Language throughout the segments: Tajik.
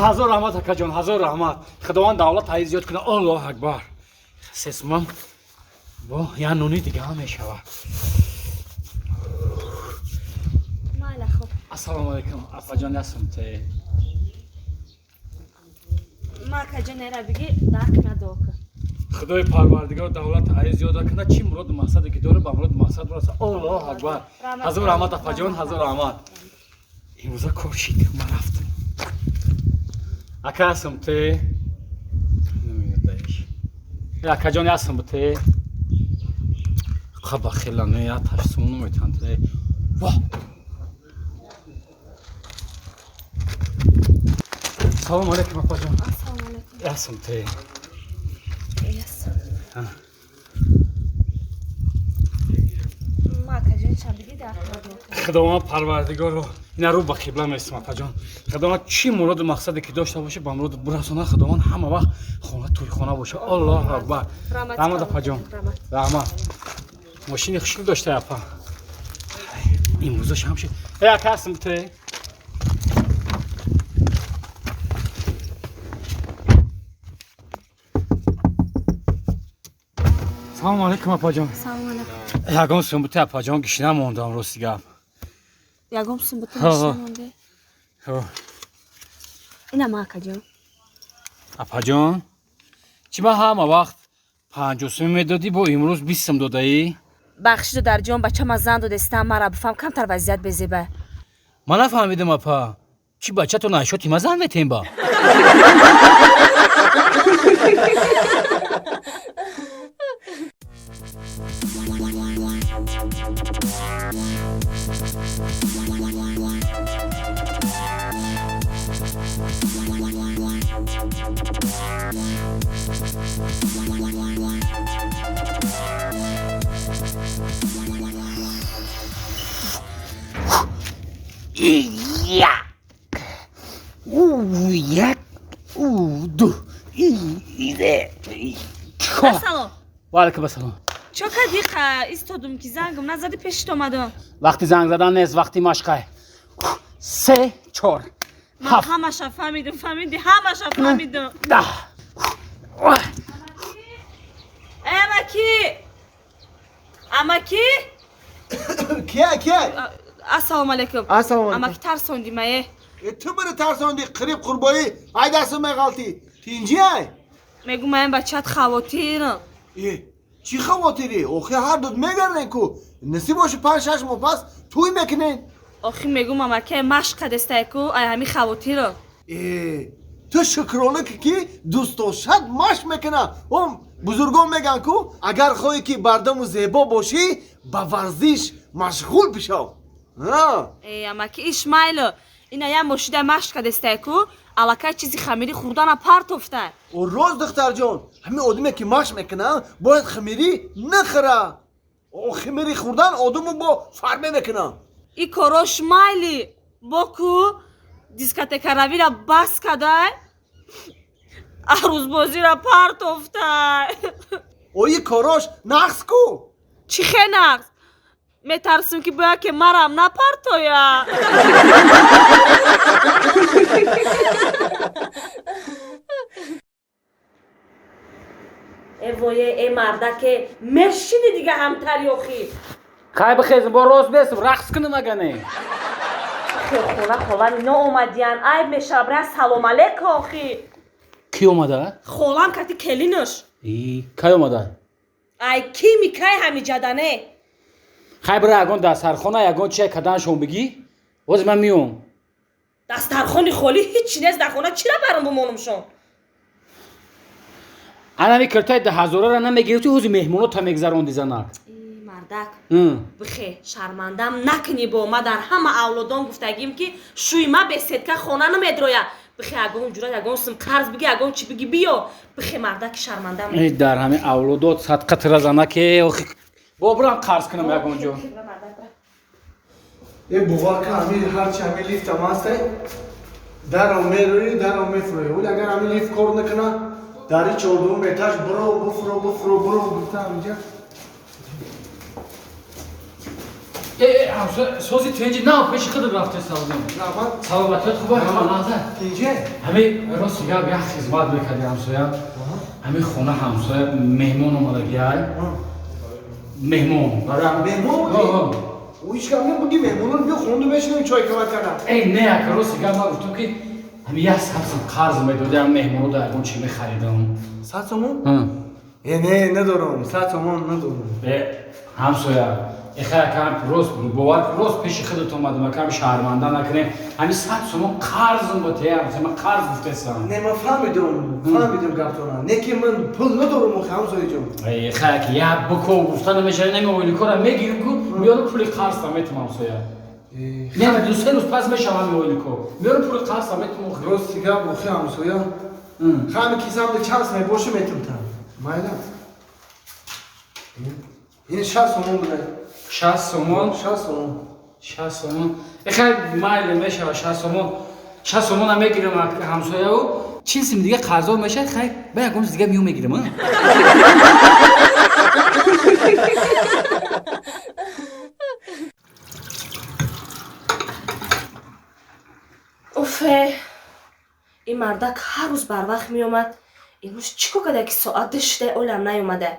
Ҳазор раҳмат, акаҷон, ҳазор раҳмат. Худованд давлат ҳай зиёд кунад. Аллоҳ акбар. Сесумам бо я нуни дига ҳам мешавад. Майла, хуб. Ассалому алайкум, апаҷон, ясум те. Ма акаҷон, эра биги дар кина дуо кун. Худои парвардигор давлат ҳай зиёд кунад, чӣ муроду мақсаде ки дорад, ба муроду мақсад бирасад. Аллоҳ акбар. Ҳазор раҳмат, апаҷон, ҳазор раҳмат. Имрӯза кор шид, ман рафтам. Ака, ҳастам те. Акаҷон, ясам те. Хаба хела не, я ташсум наметан те. Ва. Салом алейкум, апаҷон. Ассалому алайкум. Ясам те. Яс. Ма акаҷон, чам биги дар кина дуо кун. Худованд парвардигоро ина рӯ ба қибла местам, апаҷон. Худованд чӣ муроду мақсаде ки дошта боша, ба муроду бирасона. Худованд ҳама вақт хона тӯйхона боша. Аллоҳ акбар. Раҳмат, апаҷон. Раҳмат. Мошини хушкил дошта, апа. Имрӯза шам шид. Э, ака, ҳастам те. Салому алейкум, апаҷон. Салому алайкум. Ягон сумбуте, апаҷон, гишина мондам, рости гап. Ягон сумбуте гишина монде? Ина ма, акаҷон. Апаҷон, чӣ ма ҳама вақт 50 сум медодӣ, бо имрӯз 20 сум додаӣ? Бахши, додарҷон, бачама зан додестам, мара бифаҳм, камтар вазъият безеба. Ман нафаҳмидам, апа. Чӣ, бачатон айшоти ма зан метем ба? Як, як, ду, чор. Ассалом. Ва алайкум ассалом. Чо кардӣ, истодум ки зангам назади, пешит омадам. Вақти занг задан нест, вақти машқай. Се, чор, Ман ҳафт, ҳамаша фаҳмидум, фаҳмиди, ҳамаша фаҳмидум. 10. Э, амаки, амаки. Кия, кия? Ассалому алайкум. Ассалому алайкум. Амаки, тарсонди мае. Ту маро тарсонди, қириб қурбоӣ, ай дасту меғалтӣ. Тинҷи ай? Мегум, маям бачат хавотирам. Э, чӣ хавотирӣ? Охи ҳар дуд мегарден ку. Насиб боши, 5-6 моҳ пас тӯй мекунен. Охи мегум, амаки, машқ кадестай ку, ай ҳами хавотирам. Э, ту шукрона ки ки дӯстдошат машқ мекуна. Он бузургон мегӯянд ку, агар хоҳӣ ки бардаму зебо бошӣ, ба варзиш машғул бишав. Э, амаки, иш майло, ина як мошида машқ кадестай ку, аллакай чизи хамирӣ хӯрдана партофтай. О, роз, духтарҷон, ҳамин одаме ки машқ мекуна, бояд хамирӣ нахӯра. О, хамирӣ хӯрдан одаму бо фарме мекуна. И корош майли, бо ку дискотекаравира бас кадай, арӯзбозира партофтай. Ои корош нақс ку. Чӣ хе нақс? Метарсим ки бояд ки марам напартоя. Э вое, э мардаке, мешини дига ҳамтари охи. Хай, бихезм, бо рост бесм, рақс кунам агане. Хона холами ноомадиян, айб мешава, бира салом алейка охи. Кӣ омада? Холам кати келинаш. И кай омада? Ай кими кай ҳамиҷадане. Хай, бира ягон дастархона, ягон чия каданшон бигӣ, боз ман миём. Дастархони холӣ, ҳичи нест дар хона, чира барам бимонумшон? Анами киртаи даҳазорара намегирифти, ҳози меҳмонота мегзаронди, занак. Мардак, бихе шармандам накунӣ, бо ма дар ҳама авлодон гуфтагим ки шӯи ма бесетка хона намедроя. Бихе, ягон ҷура ягон сум қарз биги, ягон чӣ биги, биё, бихе, мардаки, шармандам. Э, дар ҳами авлодот садқа тира, занаке, охи бо бирам қарз кунам ягон ҷо. Э, бовар кун, ҳамин ҳарчи ҳамин лифтам ҳастай, даро мерӯӣ, даро мефурӯӣ. Вале агар ҳамин лифт кор накуна, дари чордуюм этаж биро, буфуро, буфуро, биро гуфта ҳаминҷа. Сози тенҷи на пеши худат рафте савдем. Раҳмат. Саломатият хуб аст, лаҳза. Тинҷе? Ҳами рост гап як хизмат мекарди ҳамсоя. Ҳами хона ҳамсоя меҳмон омадагиай. Меҳмон. Меҳмон? Ӯ ҳеч гап набуди, меҳмонон биё хонду мешинем чой кават кардам. Эй, не, ака рост гап ман гуфтам ки ҳами як сабсам қарз медоди, ҳам меҳмоно да ягон чӣ мехаридам. 100 сомон? Э, не, надорам, 100 сомон надорам. Э, ҳамсоя, эхай акам рост бовар рост пеши худат омадам, акам шарманда накунем. Ҳами 100 сомон қарзм бо те, ҳамсоя, ман қарз гуфтесам. Не, ман фаҳмидам гаптона. Не ки ман пул надорам охи ҳамсояҷон. Эхай ака, як буко гуфта намешавад, нами ойликора мегирим ку, меёрам пули қарзам метам ҳамсоя. Не, ду се рӯз пас мешавам ҳами ойлико. Меёрам пули қарзам метам охи. Рости гап охи ҳамсоя. Ҳами кисамда чанд сомон боша метам та. Майла. Ин 60 сомон буда. 60 сомон? 60 сомон. 60 сомон. Эхай майли мешава 60 сомон. 60 сомона мегирам ҳамсояу. 40 сим дига қарзо мешава, хай ба ягон чиз дига миё мегирам, а? Уфе, ин мардак ҳар рӯз барвақт меомад. Имрӯз чӣ кор карда ки соат ду шуда олам наёмада?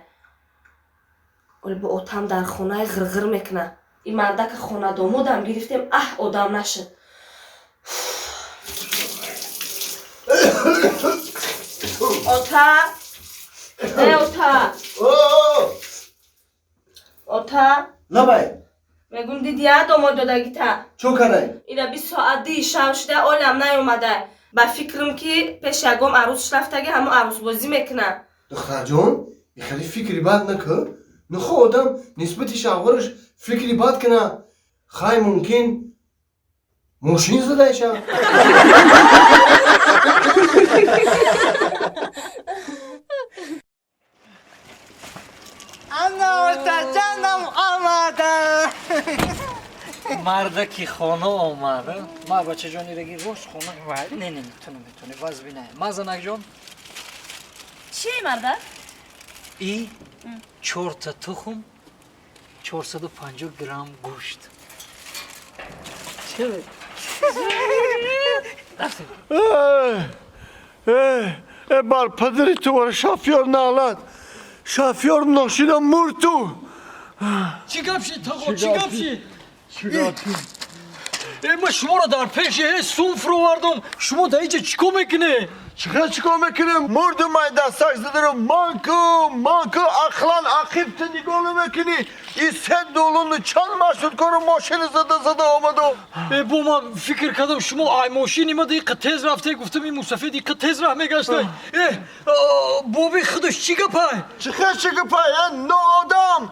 Оли бо отам дар хонаи ғирғир мекуна. Ин мардака хонадомодам гирифтем, аҳ одам нашуд. Ота! Э, ота! Ота! Лабай! Мегум диди я домод додагита. Чо кардай? Ина 20 соат ди шав шуда олам наёмада. Ба фикрам ки пеш ягом арӯс рафтаги ҳамо арӯсбозӣ мекуна. Духтарҷон, хеле фикри бад накун. Нахо одам нисбати шавҳараш фикри бад куна. Хай мумкин мошин задайша. Ана отаҷанам омада. Мардаки хона омада. Ма бачаҷони раги рост хона. Не, не, ту наметони, вазби не. Ма занакҷон. Чи мардак? И чорта тухм, 450 грамм гӯшт. Че? Э, бар падари ту вара шофёр налад. Шофёр ношида мурту. Чӣ гап шид, тағо? Чӣ гап шид? Э, ма шуморо дар пеши сум фуровардам. Шумо дар инҷа чӣ кор мекунед? Чиқа чӣ кор мекунем? Мурдум ай дастак задарам. Манку, манку, ақлан ақиб ту нигоҳ намекунӣ. И се долуну чанд маршруткаро мошина зада зада омаду. Э, бо ман фикр кардам шумо ай мошини ма диқа тез рафте, гуфтам ин мусафир диқа тез раҳ мегашта. Э, боби худаш чӣ гапай? Чиқа чӣ гапай? Э, ноодам!